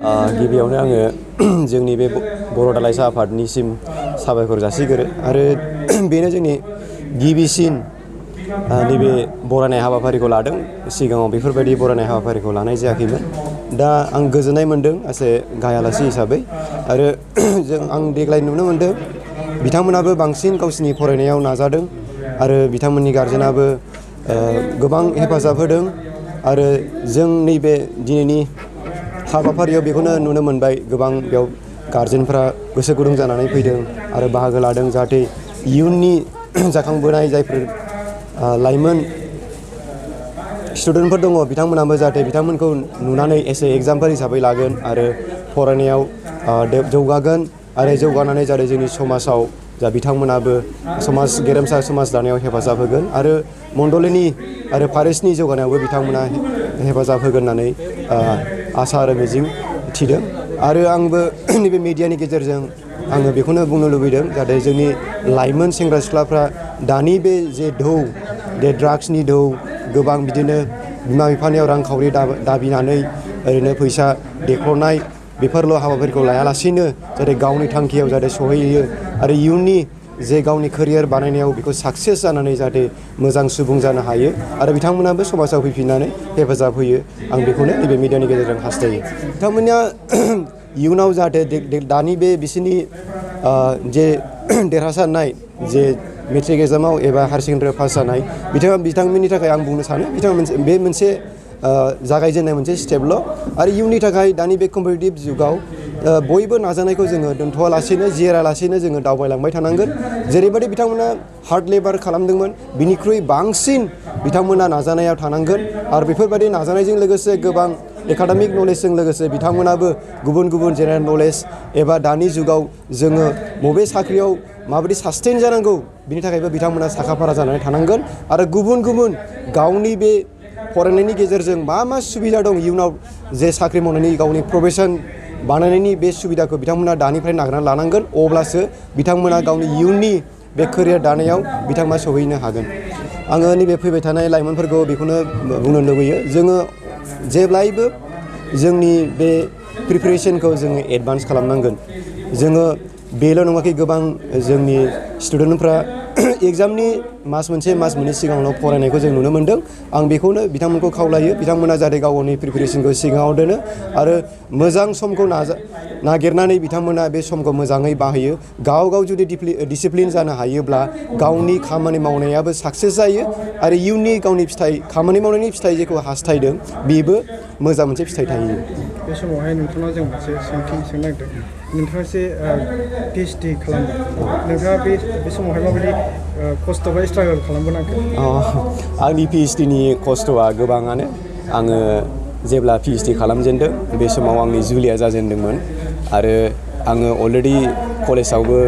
गिबियावनो आङो जोंनि बे बर' दालाइसा आफादनिसिम साबायखर जासिगोरो आरो बेनो जोंनि गिबिसिन नैबे बरायनाय हाबाफारिखौ लादों। सिगाङाव बेफोरबायदि बरायनाय हाबाफारिखौ लानाय जायाखैमोन। दा आं गोजोननाय मोन्दों एसे गाहाय आलासि हिसाबै आरो आं देग्लाय नुनो मोन्दों बिथांमोनाबो बांसिन गावसिनि फरायनायाव नाजादों आरो बिथांमोननि गारजेनाबो गोबां हेफाजाब होदों आरो जों नैबे दिनैनि हाबाफारियाव बेखौनो नुनो मोनबाय गोबां बेयाव गारजेनफ्रा गोसो गुदुं जानानै फैदों आरो बाहागो लादों जाहाथे इयुननि जाखांबोनाय जायफोर लाइमोन स्टुडेन्टफोर दङ बिथांमोनाबो जाहाथे बिथांमोनखौ नुनानै एसे एग्जाम्पोल हिसाबै लागोन आरो फरायनायाव जौगागोन आरो जौगानानै जाहाथे जोंनि समाजाव जा बिथांमोनाबो गेरेमसा समाज दानायाव हेफाजाब होगोन आरो मण्डलिनि आरो पारिसनि जौगानायावबो बिथांमोना हेफाजाब होगोन होननानै आसा आरो मिजिं थिदों आरो आंबो नैबे मिडियानि गेजेरजों आङो बेखौनो बुंनो लुबैदों जाहाथे जोंनि लाइमोन सेंग्रा सिख्लाफ्रा दानि बे जे बे ड्राग्सनि गोबां बिदिनो बिमा बिफानियाव रांखावरि दाबिनानै ओरैनो फैसा देख्ल'नाय बेफोरल' हाबाफारिखौ लायालासेनो जाहाथे गावनि थांखियाव जाहाथे सहैयो आरो इयुननि जे गावनि केरियार बानायनायाव बेखौ साक्सेस जानानै जाहाथे मोजां सुबुं जानो हायो आरो बिथांमोनाबो समाजाव फैफिननानै हेफाजाब होयो आं बेखौनो नैबे मिडियानि गेजेरजों हास्थायो। बिथांमोना इयुनाव जाहाथे दानि बे बिसोरनि जे देरहासारनाय जे मेट्रिक एग्जामाव एबा हायार सेकेन्डारि पास जानाय बिथांमोननि थाखाय आं बुंनो सानो बे मोनसे जागायजेननाय मोनसे स्टेपल' आरो इयुननि थाखाय दानि बे कम्पिटिटिभ जुगाव बयबो नाजानायखौ जोङो दोनथ'आलासेनो जिरायालासेनो जोङो दावबायलांबाय थानांगोन। जेरैबायदि बिथांमोना हार्ड लेबार खालामदोंमोन बिनिख्रुइ बांसिन बिथांमोना नाजानायाव थानांगोन आरो बेफोरबायदि नाजानायजों लोगोसे गोबां एकाडेमिक नलेजजों लोगोसे बिथांमोनाबो गुबुन गुबुन जेनेरेल नलेज एबा दानि जुगाव जोङो बबे साख्रियाव माबायदि सास्टेइन जानांगौ बिनि थाखायबो बिथांमोना साखाफारा जानानै थानांगोन आरो गुबुन गुबुन गावनि बे फरायनायनि गेजेरजों मा सुबिदा दं इयुनाव जे साख्रि मावनायनि गावनि प्रफेसन बानायनायनि बे सुबिदाखौ बिथांमोना दानिफ्राय नागिरना लानांगोन अब्लासो बिथांमोना गावनि इयुननि बे केरियार दानायाव बिथांमोना सहैनो हागोन। आङो नैबे फैबाय थानाय लाइमोनफोरखौ बेखौनो बुंनो लुबैयो जोङो जेब्लायबो जोंनि बे प्रिपेरेसनखौ जोङो एडभान्स खालामनांगोन। जोङो बेल' नङाखि गोबां जोंनि स्टुडेन्टफ्रा एग्जामनि मास मोननै सिगाङावनो फरायनायखौ जों नुनो मोन्दों। आं बेखौनो बिथांमोनखौ खावलायो बिथांमोना जाहाथे गावनि प्रिपेरेसनखौ सिगाङाव दोनो आरो मोजां समखौ नागिरनानै बिथांमोना बे समखौ मोजाङै बाहायो। गाव जुदि डिसिप्लिन जानो हायोब्ला गावनि खामानि मावनायाबो साक्सेस जायो आरो इयुननि गावनि खामानि मावनायनि फिथाइ जेखौ हास्थायदों बेबो मोजां मोनसे फिथाइ थायो। बे समावहाय नोंथांनाव जों मोनसे सोंथि सोंनो नागिरदों। नोंथाङा एसे PhD खालामदों। नोंथाङा बे समावहाय माबायदि खस्थ' बा स्ट्रागल खालामबोनांगौ? आंनि PhDनि खस्थ'आ गोबाङानो। आङो जेब्ला PhD खालामजेनदों बे समाव आंनि जुलिया जाजेनदोंमोन आरो आङो अलरेडि कलेजावबो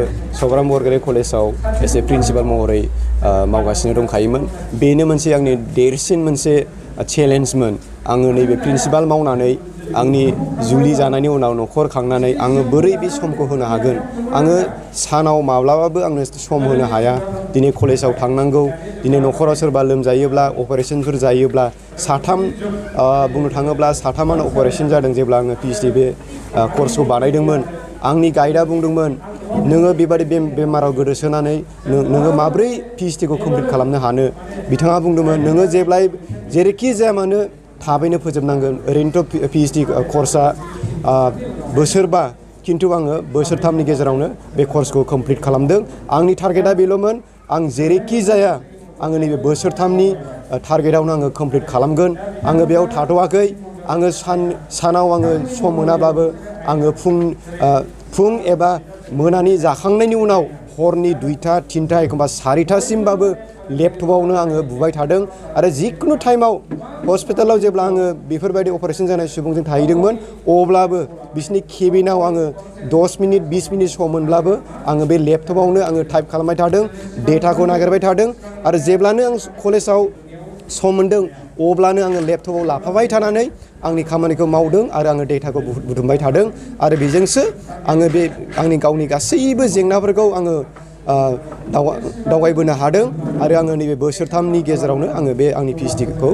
सग्राम बरगयारि कलेजाव एसे प्रिन्सिपाल महरै मावगासिनो दंखायोमोन। बेनो मोनसे आंनि देरसिन मोनसे चेलेन्जमोन। आङो नैबे प्रिन्सिपाल मावनानै आंनि जुलि जानायनि उनाव न'खर खांनानै आङो बोरै बे समखौ होनो हागोन। आङो सानाव माब्लाबाबो आंनो सम होनो हाया। दिनै कलेजाव थांनांगौ, दिनै न'खराव सोरबा लोमजायोब्ला अपारेशनफोर जायोब्ला बुंनो थाङोब्ला साथामानो अपारेशन जादों जेब्ला आङो PhD बे कर्सखौ बानायदोंमोन। आंनि गाइडआ बुंदोंमोन नोङो बेबादि बेमाराव गोदोसोनानै नोङो माब्रै PhDखौ कमप्लिट खालामनो हानो। बिथाङा बुंदोंमोन नोङो जेरैखि जाया मानो थाबैनो फोजोबनांगोन। ओरैनोथ' PhD कर्सआ बोसोरबा, खिन्थु आङो बोसोरथामनि गेजेरावनो बे कर्सखौ कमप्लिट खालामदों। आंनि टारगेटआ बेल'मोन आं जेरैखि जाया आङो नैबे बोसोरथामनि टारगेटआवनो आङो कमप्लिट खालामगोन। आङो बेयाव थाथ'वाखै। आङो सानाव आङो सम मोनाब्लाबो आङो फुं एबा मोनानि जाखांनायनि उनाव हरनि 2टा 3टा एखमबा 4टासिमबाबो लेपटपावनो आङो बुबाय थादों आरो जिखुनु टाइमाव हस्पिटालाव जेब्ला आङो बेफोरबायदि अपारेशन जानाय सुबुंजों थाहैदोंमोन अब्लाबो बिसोरनि केबिनाव आङो 10 मिनिट 20 मिनिट सम मोनब्लाबो आङो बे लेपटपावनो आङो टाइप खालामबाय थादों, डेटाखौ नागिरबाय थादों आरो जेब्लानो आं कलेजाव सम मोनदों अब्लानो आङो लेपटपाव लाफाबाय थानानै आंनि खामानिखौ मावदों आरो आङो डेटाखौ बुथुमबाय थादों आरो बेजोंसो आङो बे आंनि गावनि गासैबो जेंनाफोरखौ आङो दावगायबोनो हादों आरो आङो नैबे बोसोरथामनि गेजेरावनो आङो बे आंनि PhDखौ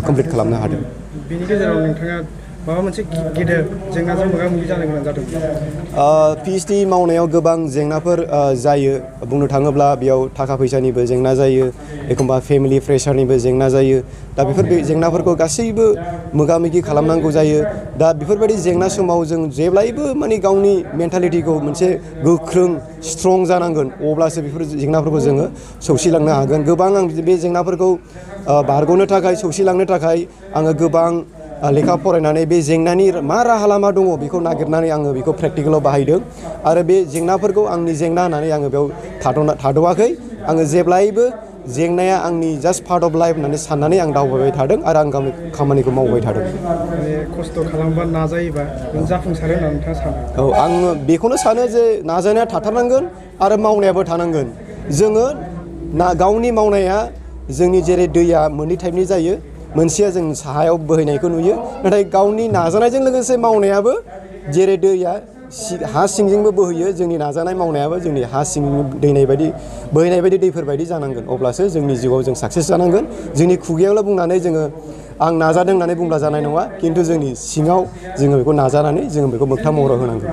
कमप्लिट खालामनो हादों। बेनि गेजेराव नोंथाङा माबा मोनसे गेदेर जेंनाजों मोगा मोगि जानो गोनां जादों? PhD मावनायाव गोबां जेंनाफोर जायो। बुंनो थाङोब्ला बेयाव थाखा फैसानिबो जेंना जायो, एखमबा फेमिलि प्रेसारनिबो जेंना जायो। दा बेफोर जेंनाफोरखौ गासैबो मोगा मोगि खालामनांगौ जायो। दा बेफोरबायदि जेंना समाव जों जेब्लायबो माने गावनि मेन्टालिटिखौ मोनसे गोख्रों स्ट्रं जानांगोन, अब्लासो बेफोर जेंनाफोरखौ जोङो सौसिलांनो हागोन। गोबां आं बे जेंनाफोरखौ बारग'नो थाखाय सौसिलांनो थाखाय आङो गोबां लेखा फरायनानै बे जेंनानि मा राहा लामा दङ बेखौ नागिरनानै आङो बेखौ प्रेक्टिकेलाव बाहायदों। आरो बे जेंनाफोरखौ आंनि जेंना होननानै आङो बेयाव थाद'आखै। आङो जेब्लायबो जेंनाया आंनि जास्ट पार्ट अफ लाइफ होननानै साननानै आं दावबायबाय थादों आरो आं गावनि खामानिखौ मावबाय थादों। माने खस्थ' खालामबा नाजायोबा जाफुंसारो होननानै नोंथाङा सानो? औ, आङो बेखौनो सानो जे नाजानाया थाथारनांगोन आरो मावनायाबो थानांगोन। जोङो गावनि मावनाया जोंनि जेरै दैया मोननै टाइपनि जायो, मोनसेया जों साहायाव बोहैनायखौ नुयो, नाथाय गावनि नाजानायजों लोगोसे मावनायाबो जेरै दैया हा सिंजोंबो बोहैयो, जोंनि नाजानाय मावनायाबो जोंनि हा सिंनि बोहैनाय बायदि दैफोर बायदि जानांगोन। अब्लासो जोंनि जिउआव जों साक्सेस जानांगोन। जोंनि खुगायावल' बुंनानै जोङो आं नाजादों होननानै बुंब्ला जानाय नङा, खिन्थु जोंनि सिङाव जोङो बेखौ नाजानानै जोङो बेखौ मोगथां महराव होनांगोन।